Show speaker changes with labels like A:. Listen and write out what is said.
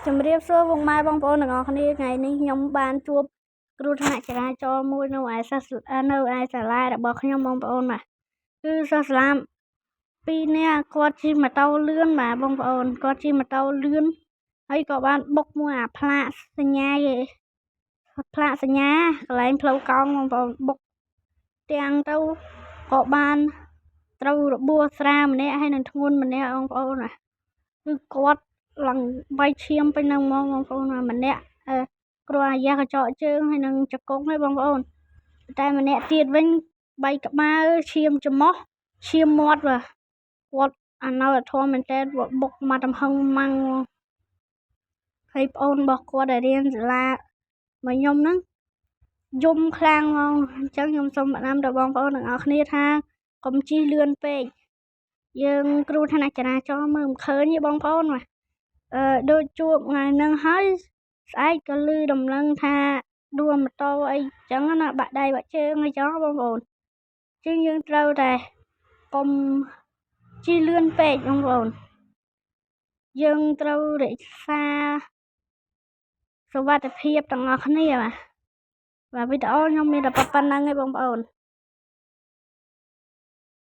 A: ជំរាបសួរពុកម៉ែបងប្អូនទាំងអស់គ្នាថ្ងៃនេះខ្ញុំបានជួបគ្រោះថ្នាក់ចរាចរណ៍មួយនៅឯសិស្សនៅឯសាលារបស់ខ្ញុំបងប្អូនបាទគឺសិស្សសាលាពីរនាក់គាត់ជិះម៉ូតូលឿនបាទបងប្អូនគាត់ជិះម៉ូតូលឿនហើយក៏បានបុកមួយអាផ្លាកសញ្ញាគេផ្លាកសញ្ញាកន្លែងផ្លូវកោងបងប្អូនបុកទាំងទៅក៏បានត្រូវរបួសស្រាលម្នាក់ហើយនឹងធ្ងន់ម្នាក់បងប្អូនណាគឺគាត់ឡើងបែកឈាមពេញនឹងហ្មងបងប្អូនណាម្នាក់អឺគ្រោះអាយ៉ាកញ្ចក់ជើងហើយនឹងជង្គង់ហើយបងប្អូនតែម្នាក់ទៀតវិញបែកក្បាលឈាមច្រមុះឈាមមាត់បាទគាត់អាណោធមមែនតើបុកមកទំហឹងម៉ាំងហើយប្អូនរបស់គាត់ដែលរៀនសាលាមកខ្ញុំហ្នឹងយំខ្លាំងហ្មងអញ្ចឹងខ្ញុំសូមផ្ដាំដល់បងប្អូនទាំងអស់គ្នាថាកុំជិះលឿនពេកយើងគ្រោះថ្នាក់ចរាចរណ៍មើលមិនឃើញទេបងប្អូនបាទអឺដូចជួបថ្ងៃហ្នឹងហើយស្អែកក៏លឺដំណឹងថាដួលម៉ូតូអីចឹងណាបាក់ដៃបាក់ជើងអីចឹងបងប្អូនជាងយើងត្រូវតែកុំជិះលឿនពេកបងប្អូនយើងត្រូវរក្សាសុវត្ថិភាពទាំងអស់គ្នាបាទបាទវីដេអូខ្ញុំមានតែប៉ុណ្ណឹងឯងបងប្អូន។